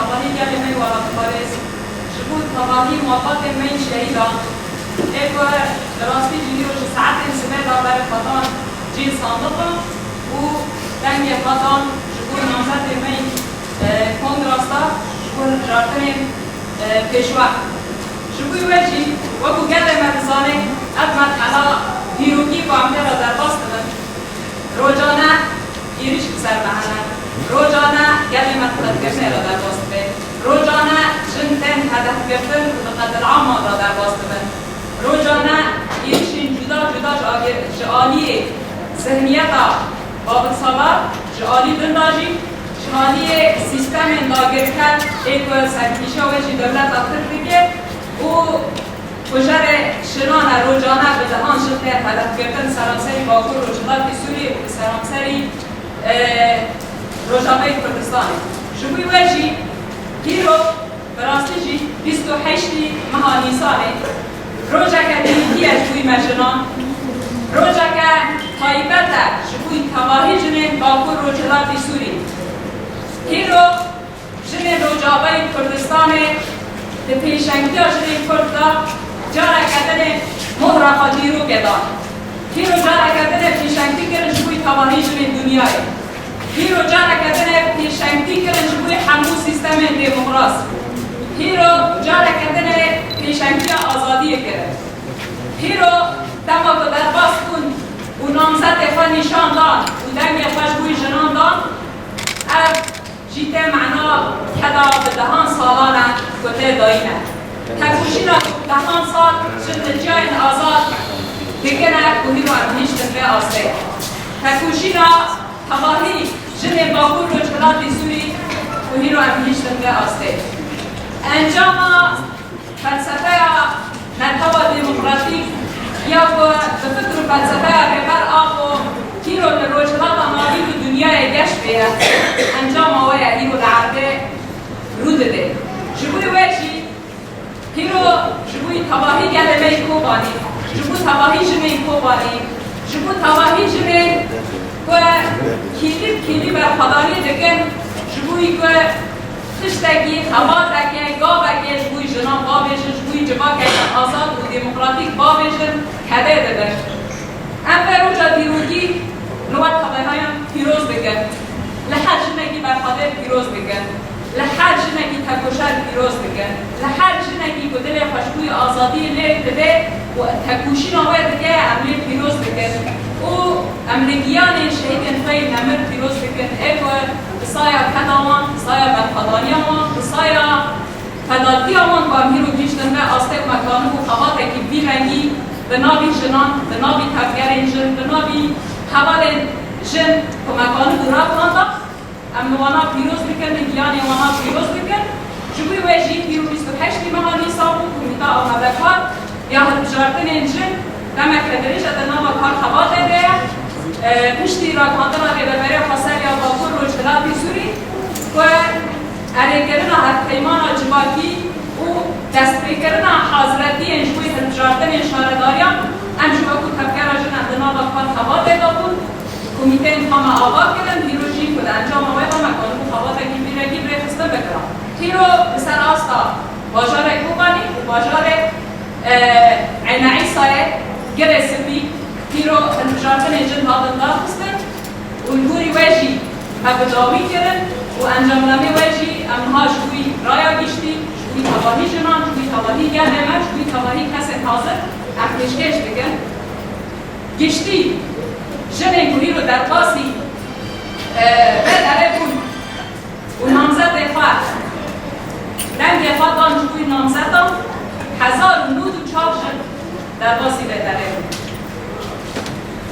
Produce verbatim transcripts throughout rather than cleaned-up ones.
Tevahî gelê me yê welatparêz, ji bo tevahî malbatên me yê şehîdan, ê ku bi rastî jî îro ji saetên sibê de berê xwe dan cihê sandiqan û dengê xwe dan ji bo namzetê me yê, e, kongrasa, ji bo hilbijartinên, e, pêşwe. Ji bo wê jî, wekû gelê me dizane, ev merhela dîrokî ku em tê re derbas dibin, rojane êrîş bi ser me hene. Rojane gelê me di qedkirinê re derbas dibe. Rojane jin tên hedefgirtin û di qetilaman re derbas dibin. Rojane êrîşên cuda cuda ji agir-, ji aliyê zihniyeta Babîlsalar, ji alî din de jî ji aliyê sîstemên dagirker ê ku serkêşiya wê jî dewleta Tirk dike û kujerê şinan e, rojane bi dehan jin tên hedefgirtin seranserî Bakur Rojhilatê Sûriyê û bi seranserî, e, Rojavayê Kurdistanê. Ji bo wê jî îro bi rastî jî bîst û heştî meha Nîsanê rojeke dîrokî ye ji bo me jinan, rojeke taybet e ji bo tevahî jinên Bakur Rojhilatê Sûrî. Îro jinên Rojavayê Kurdistanê di pêşengtiya jinên Kurd de careke din ê mohra xwe dîrokê dan. Îro careke din ê pêşengtî kirin ji bo tevahî jinên dinyayê. Îro careke din ê pêşengtî kirin ji bo hemû sîstemên demokras. Îro careke din ê pêşengtiya azadiyê kirin. Îro dema ku derbas bûn û namzetê xwe nîşan dan û dengê xwe ji bo jinan dan, ev jî tê mena keda bi dehan salan e ku tê dayîn e. Tekoşîna ku bi dehan sal jin li ciyayên azad dikin e ku hîro em gihîştin vê astê. Tekoşîna tevahî jinê Bakur Rojhilatê Sûrî ku hîro em gihîştin vê astê. Encama felsefeya netewa demokratîk ya ku bi fikr û felsefeya Rêber Apo hîro li Rojhilata Navîn û dinyayê geş pê ye. Encama wê ye hîro li erdê rû dide. Ji bo wê jî hîro ji bo tevahî gelê me yê Kobanê, ji bo tevahî jinên Kobanê, ji bo tevahî jinên ku kîlî bi kîlî berxwedaniyê dikin, ji bo ku tiştekî, xebatekê, gavekê ji bo jinan bavêjin, ji bo civakeke azad û demokratîk bavêjin, kedê dibin. Em vê roja dîrokî li we tevahiyan pîroz dikin. Li her jinekî berxwedêr pîroz dikin. Li her jinekî tekoşer pîroz dikin. Li her jinekî ku dilê xwe ji bo azadiyê lê dide û tekoşîna wê dike, em lê pîroz dikin. Û em li giyanên şehîdên xwe yê nemir pîroz dikin. Ê ku bi saya keda wan, bi saya berxwedaniya wan, bi saya fedatiya wan ku em hîro gihîştin vê astê ku me kanibû xebatekî vî rengî bi navî jinan, bi navî tevgerên jin, bi navî hevalên jin ku me kanibû rakihanda, em li wana pîroz dikin, li giyanê wana pîroz dikin. Ji bo wê jî îro bîst û heştî meha Nîsan bû, Komîta Amadekar ya Hilbijartinên Jin demeke dirêj e di nava kar xebatê de ye. E, piştî ragihandina Rêveberiya Xweser ya Bakur Rojhilatê Sûrî ku erêkirina hevpeymana civakî û destpêkirina hazretiyên ji bo hilbijartinên şaredariyan, em jî wekû tevgera jin em di nava kar xebatê de bûn. Komîteyên xwe me ava kirin, hîro jî ku di encama wê de me kanibû xebatekî vî rengî bi rêxistin bikira. Hîro li ser asta bajarê Kobanî û bajarê, e, Eyne Îsayê, Girê Spî, hîro hilbijartinên jin hatin daxistin û li gorî wê jî me bi dawî kirin û encamnameyê wê jî em niha ji bo raya giştî, ji bo tevahî jinan, ji bo tevahî gelê me, ji bo tevahî kesên hazir em pêşkêş dikin. Giştî jinên ku hîro derbasî, e, vê derê bûn û namzetê xwe, dengê xwe dan ji bo namzetan, hezar û nod û çar jin derbasî vê derê bûn.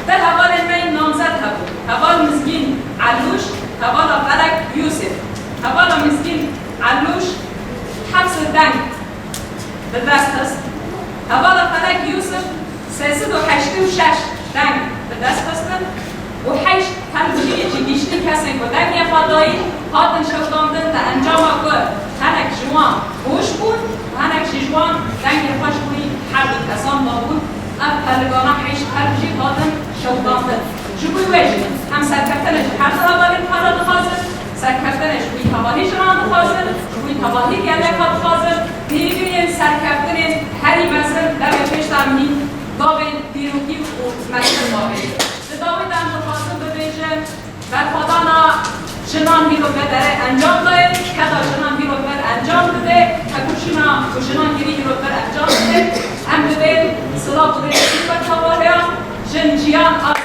Di hevalên me yên namzet hebûn. Heval Mizgîn Elûş, hevala Felek Yûsif. Hevala Mizgîn Elûş heft sed deng bi dest xist. Hevala Felek Yûsif sê sed û heştê û şeş deng bi dest xistin û heşt helbijêrê jî giştî kesên ku dengê xwe dayîn hatin şewitandin, di encama ku hinek ji wan boş bûn û hinek jî ji wan dengê xwe ji bo her du kesan dabûn. Ev peligana heşt helbijêr hatin şewitandin. Ji bo wê jî em serkeftinê ji her du hevalên xwe re dixwazin. Serkeftinê ji bo tevahî jinan dixwazin, ji bo Di dawî de em dixwazin bibêjin, berxwedana jinan hîro ve dere encam dayê, keda jinan hîro ver encam dide, heku jina û jinan hîrî hîro ver encam dide, em divên silav û rêzê wî berxwedana jin jiyan a